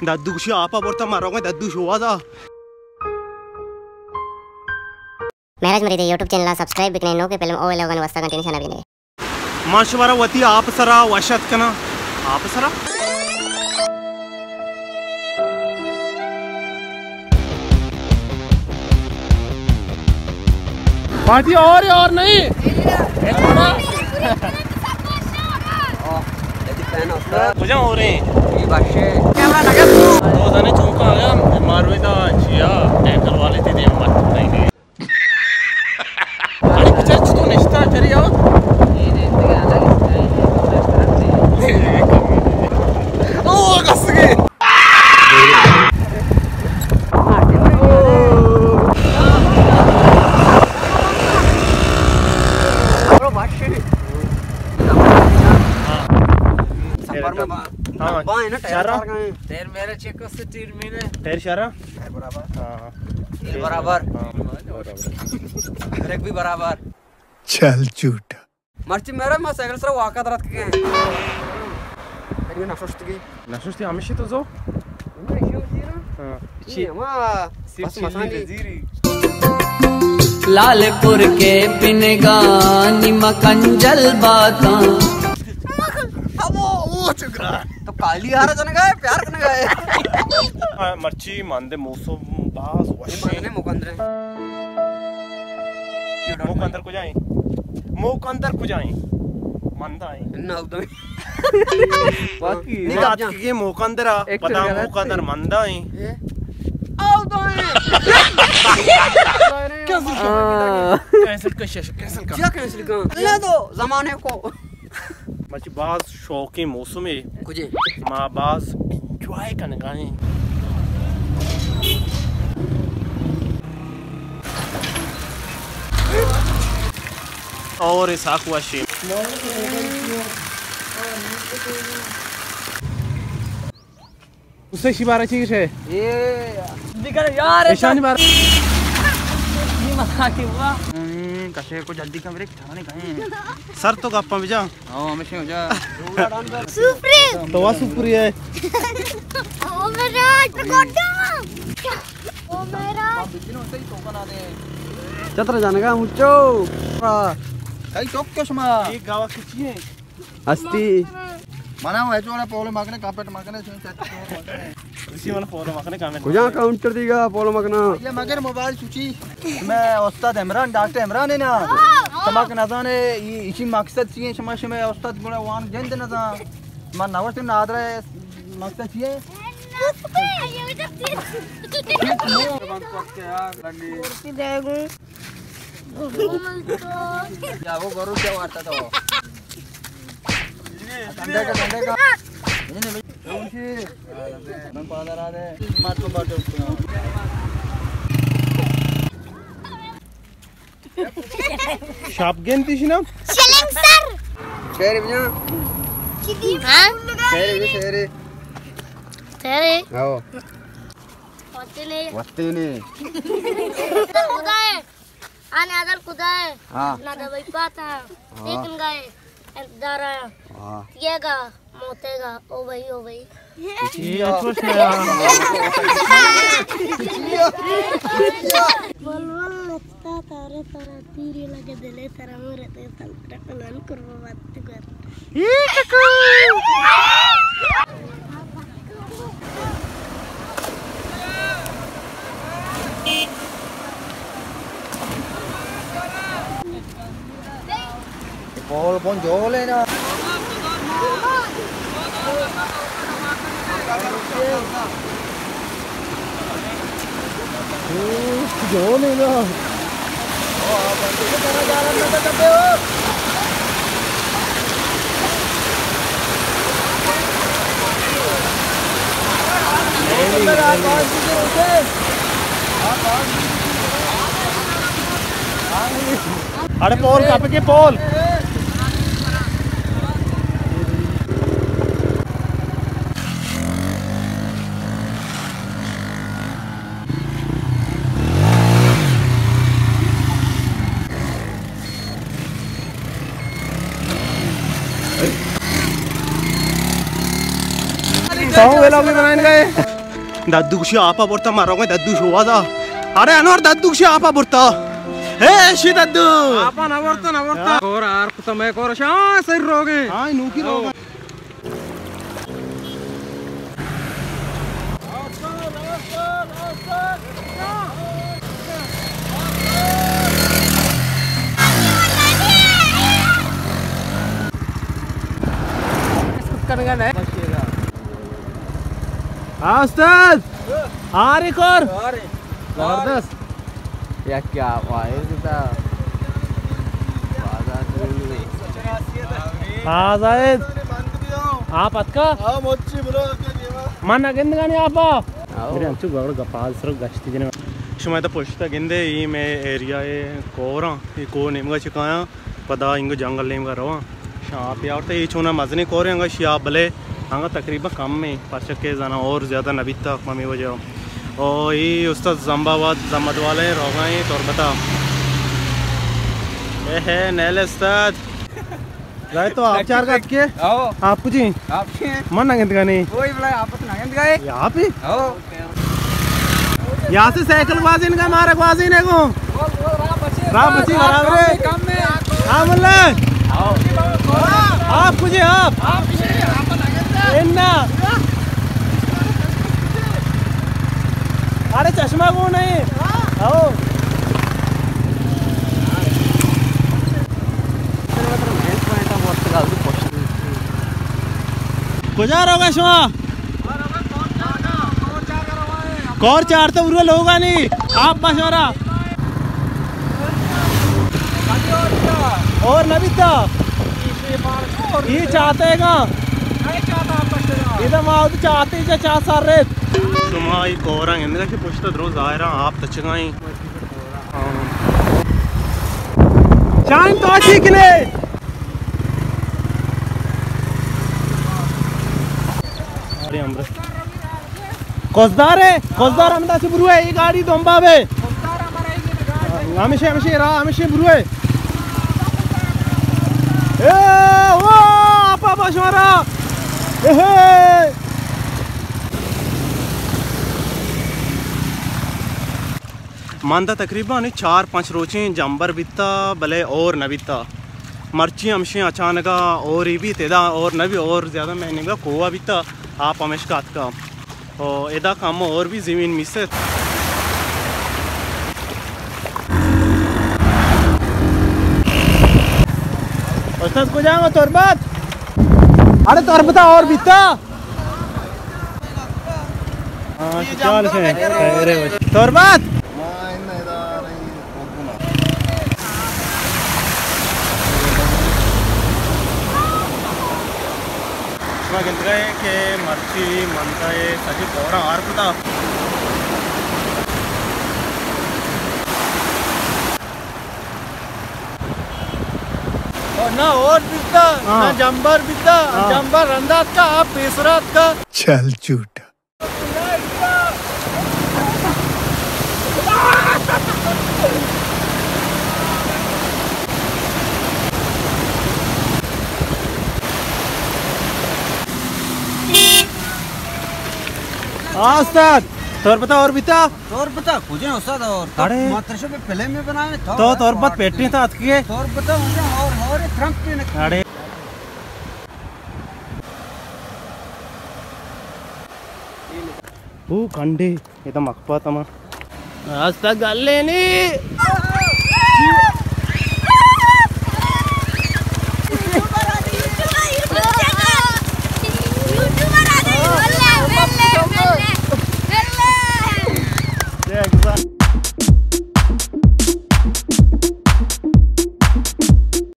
ددو گوشی آپا برتا، ما روگیں ددو شوازا۔ مہراج مریدے یوٹیوب چینل ءَ سبسکرائب بکنے، نوکیں فلم او ویلاگانی واسطہ گھنٹی نشانہ بجنے۔ ما شمارا وتی آپ سرا وش اتک کناں۔ آپ سرا؟ پارٹی اور ہے اور نہیں؟ کجا ہو رہے ہیں؟ دو زنے چونکا آیا، ماروی دا چیا، ٹینکر والے تھے، دے مت نہیں۔ اڑے بچار چتو نشتا چری آؤ۔ او گسگے۔ سفر میں با-، ہاں۔ با ہے نا، ٹائر شارا؟ چار گئے۔ ٹائر میرا چیک کر سے ٹیر میرے۔ ٹائر شارا؟ ٹائر برابر۔ ہاں۔ تیل برابر۔ ہاں، برابر۔ بریک بھی برابر۔ چل جھوٹا۔ مرچی میرا ما سائیکل سرا واکا درات کے۔ اگے نششتگی۔ نششتی ہمیشی تو زو؟ ہمیشی ہوتی نا۔ ہاں۔ چی؟ یہ ہما بس مسانی۔ لال پور کے پنگانی مکنجل باتاں۔ ابو، او چگرا۔ تو کالی ہارا جنگا ہے، پیار کنگا ہے۔ ہاں، مرچی مندے موسم باز وشیں۔ مندے مکندر۔ مکندر کجائیں؟ مکندر کجائیں؟ مندائیں۔ نہ، ادائیں۔ واقعی۔ نہ، اتکگیں مکندرا، پدا مکندر مندائیں۔ اے؟ او دائیں۔ کینسل کر۔ ہاں۔ کینسل کر، شش، کینسل کر۔ کیا کینسل کر؟ یہ دو زمانے کو۔ مرچی باز شوقیں موسمے۔ کجے؟ ما باز انجوائے کنگائیں۔ اور ساکھ وشیں۔ اسے شی بارہ چیز ہے۔ اے، جلدی کر یار، ایشانی بارہ۔ یہ مزاق ہوا۔ ہم، کشے کو جلدی کر، میرے کھانے کھائیں۔ سر تو گپا بجا۔ ہاں، ہمیشہ ہو جا۔ سپری۔ تو وا سپری ہے۔ او میرا گوڈا۔ او میرا۔ چتر جانگا مچو۔ کئی چوک کے شما؟ یہ گاوا کچی ہے؟ ہستی۔ منا وہ جوڑا پولو مگنے، کاپٹ مگنے، چون چت۔ اسی من فالو مکنے کامنٹ۔ کجا کاؤنٹر دیگا فالو مکنا؟ یہ مگر موبائل سوچی۔ میں استاد عمران، ڈاکٹر عمران ہے نا؟ تماک نزانے، یہ اسی مقصد چیئے، شما شما استاد گوڑا وان جند نزان۔ من نوشت نادرہ مقصد چیئے؟ یا وہ گرو کیا وارتا تو؟ ٹھنڈے کا، ٹھنڈے کا۔ نہیں، نہیں، نہیں۔ شاپ گنتی شنا؟ شلنگ سر۔ شعر بجا۔ ہاں؟ شعر بجا، شعر۔ شعر؟ آؤ۔ وطن ہے۔ وطن ہے۔ خدا ہے۔ آنے آدل خدا ہے۔ ہاں۔ نہ دوائی پاتا۔ ہاں۔ لیکن گائے۔ انتظار آیا۔ ہاں۔ یہ گا۔ موتے گا، او بھائی، او بھائی۔ یہ اچھا ہے۔ بول بول نچتا تارے تارا، تیری لگے دلے تارا، مورے تے تل ترا کلان کربو بات کر۔ یہ ککو۔ پول کون جول ہے نا؟ جول ہے نا؟ اڑے پول کپ کے پول۔ سو ویلا بھی بنائیں گے۔ ددو گوشی آپا برتا، ما روگیں ددو شوازا۔ ارے انور، ددو گوشی آپا برتا۔ اے شی ددو۔ آپا نہ برتا، نہ برتا۔ کور آر کتا، میں کور شاہ سر روگے۔ ہاں، نوکی روگا۔ ہاں استاد، آرے کور۔ زبردست۔ یا کیا وائز تھا؟ ہاں زاہد، آپ اتکا؟ من نہ گندگانی آپا۔ میرے انچو گوڑ گپاز سر گشتی دینے۔ شما تا پشتا گندے، ای میں ایریا اے کوراں، ای کو نیمگا چکایاں۔ پدا انگو جنگل نیمگا رواں۔ شاں آپ یاورتا، اے چونا مزنیں کورے، انگا شی آپ بلے، انگا تقریباً کم ایں، پرچہ کہ زاناں اور زیادہ نہ بیتا، پمی وجہ۔ او اے استاد زمبا واد، زمد والے روگا ایں تربتا۔ اے ہے نیل استاد۔ زاہد تو آپ چار گات کے؟ آؤ۔ آپ کجی؟ آپ کے؟ من نہ گندگانی۔ کوئی بلا آپ تو نہ گندگائے؟ یا آپ ہی؟ آؤ۔ یاسے سائیکل گوازین کا، مارا گوازین ہے کو۔ راہ بچی برابر ہے۔ ہاں ملا۔ آپ کجے آپ؟ انا۔ ارے چشمہ کو نہیں۔ آؤ۔ کجا روگا شما؟ کور چارتا برو لوگانی، آپ بشورا۔ اور نہ بیتا۔ یہ چاہتا ہے گا۔ یہ تو ما چاہتے جا چاہ سر رہے۔ شما ای کورا گندگا کہ پشت درو ظاہرا آپ تچگائیں۔ چائن تو اچھی کنے۔ کزدار ہے، کزدار ہمدا چی برو ہے، یہ گاڑی دنبا بے۔ ہمیشہ، ہمیشہ راہ، ہمیشہ برو ہے۔ اے، او، آپ، آپ، شمارا۔ اے، ہے۔ من دا تقریباً چار پنچ روچیں جمبر بیتا، بلے اور نہ بیتا۔ مرچی ہمشیں اچانکا اوری بیت، ادا اور نہ بی، اور زیادہ مہنگا کوہ بیتا، آپ ہمیشکا اتکا۔ او ادا کم اور بھی زمین میست۔ استاد کجا ہو؟ تربت؟ ارے تربتا اور بیتا؟ ہاں، چال سے۔ ارے بھائی۔ تربت؟ شما گندگا ہے کہ مرچی منتا ہے سجی پورا آر کتا۔ اور نہ اور بیتا، ہاں۔ نہ جمبر بیتا، ہاں۔ جمبر رندات کا، آپ پیسرات کا۔ چل جھوٹا۔ ہاں استاد، تربتا اور بیتا؟ تربتا کجا استاد اور؟ تو اڑے۔ ماترشو پہ فلم میں بنائے تو، تو تربت پیٹی تا اتکی ہے۔ تربتا اور، اور ٹرمپ پہ نکلی۔ اڑے۔ او کنڈے، یہ تو مکپا تما۔ راستہ گلے نی۔